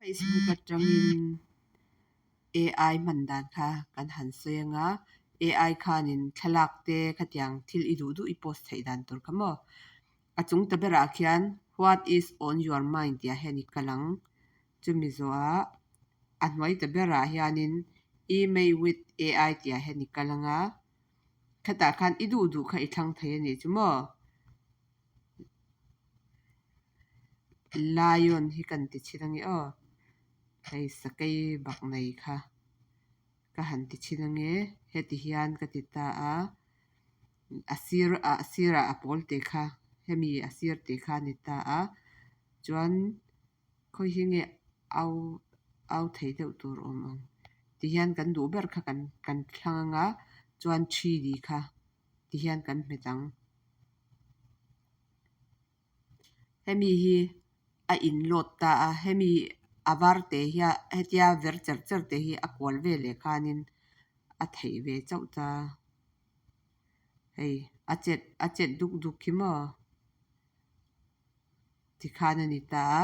Facebook atangin AI hman dan kha kan han sawi anga, AI khanin thlalak te khatiang thil i duh duh i post theih dan tur kha maw. A chung ta berah khian what is on your mind tih ah hian i kal ang. Chumi zawhah a hnuai ta berah hianin image with AI tih ah hian i kal anga, khatah khan i duh duh kha i thlang thei a nih chu maw. Lion hi kan ti chhin ange aw. Hei sakei bak nei kha ka han ti chhin ange. Heti hian ka ti ta a, a sir a sirah a pawl te kha hemi a sir te kha a ni ta a. Chuan khawi hi nge au au thei deuh tur awm ang. Tihian kan duh ber kha kan kan thlang anga chuan 3D kha tihian kan hmet ang. Hemi hi a in load ta a, hemi a var te hian hetia ver cher cher te hi a kual vel leh khanin a theih ve chauh ta. Hei a chet a chet duk duk khi maw tikhan a ni ta a,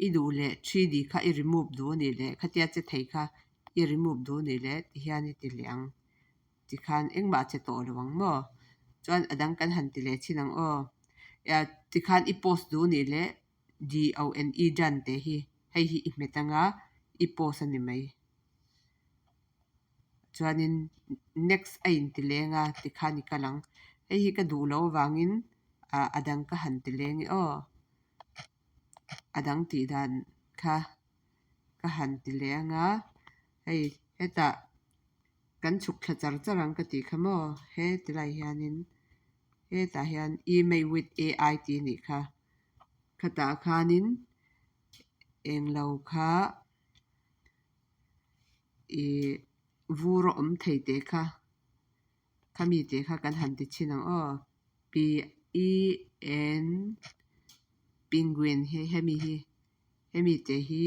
i duh leh 3D kha i remove duh a nih leh khatia che thei kha i remove duh a nih leh tihian i ti leh ang. Tikhan engmah a che tawh lo ang maw? Chuan a dang kan han ti leh thin ang aw. Tikhan i post duh nih leh DONE done teh hi hei hi i hmet anga i post a ni mai. Chuanin next a inti leng a tikhan i kal ang. Hei hi ka duh loh avangin a dang ka han ti leng e aw. A dang tih dan kha ka han ti leh anga hei hetah kan chhuk thla char char ang ka tih kha maw he ti lai hianin hetah hian image with AI tih a nih kha khatah khanin englo kha ih vur a awm thei teh kha khami teh kha kan han ti chhin ang aw P E N penguin hi hemi hi. Hemi te hi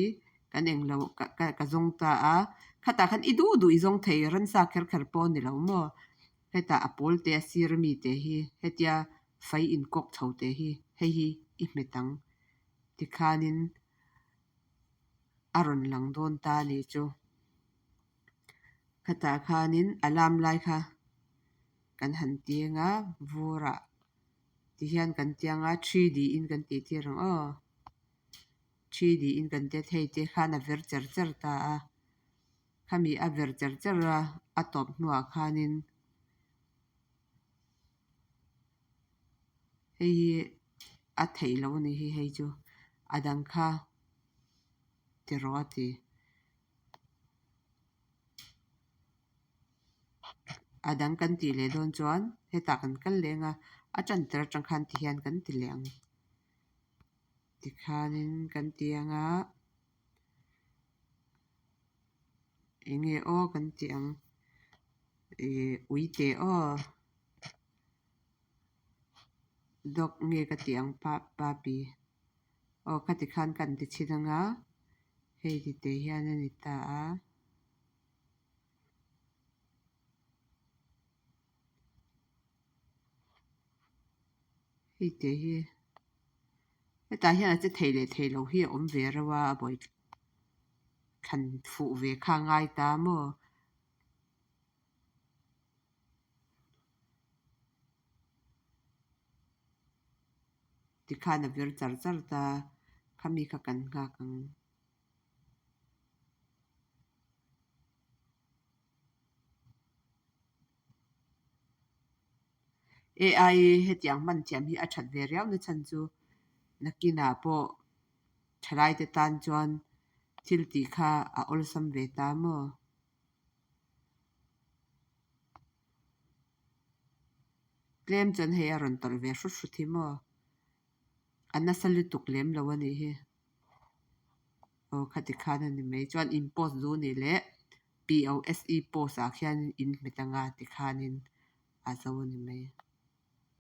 kan englo ka ka zawng ta a, khatah khan i duh duh i zawng thei ransa kher kher pawh a ni lo maw? Hetah a pawl te a sir ami te hi hetia fai inkawk chho te hi hei hi i hmet ang tikhanin a rawn lang dawn ta a ni chu. Khatah khanin a lam lai kha kan han tiang a vurah tihian kan tiang a 3D in kan tih tir ang aw. 3D in kan tia thei te khan a ver cher cher ta a, khami a ver cher cher a a tawp hnuah khanin hei hi a theih loh a ni hi hei chu a dang kha ti rawh a ti. A dang kan tih leh dawn chuan hetah kan kal leng a, a tan tir atang khan ti hian kan ti leh ang. Tikhanin kan ti ang a, eng nge aw kan ti ang ih uite aw dog nge ka ti ang pa papi aw khati khan kan ti chhin ang a hei ti te hian a ni ta a. Hei te hi hetah hian a che thei leh thei loh hi a awm ve reuh a a buai thlan fuh ve kha a ngai ta maw. Tikhan a vir char char ta khami kha kan nghak ang. AI hetiang hman thiam hi a that ve riau na chhan chu nakinah pawh thalai te tan chuan thil tih kha a awlsam ve ta maw? Tlem chuan hei a rawn tawlh ve hrut hrut hi maw? A nasa lutuk lem lo a nih hi. Aw khati khan a ni mai chuan in post duh nih leh POSE post ah khian in hmet anga tikhanin a zo a ni mai.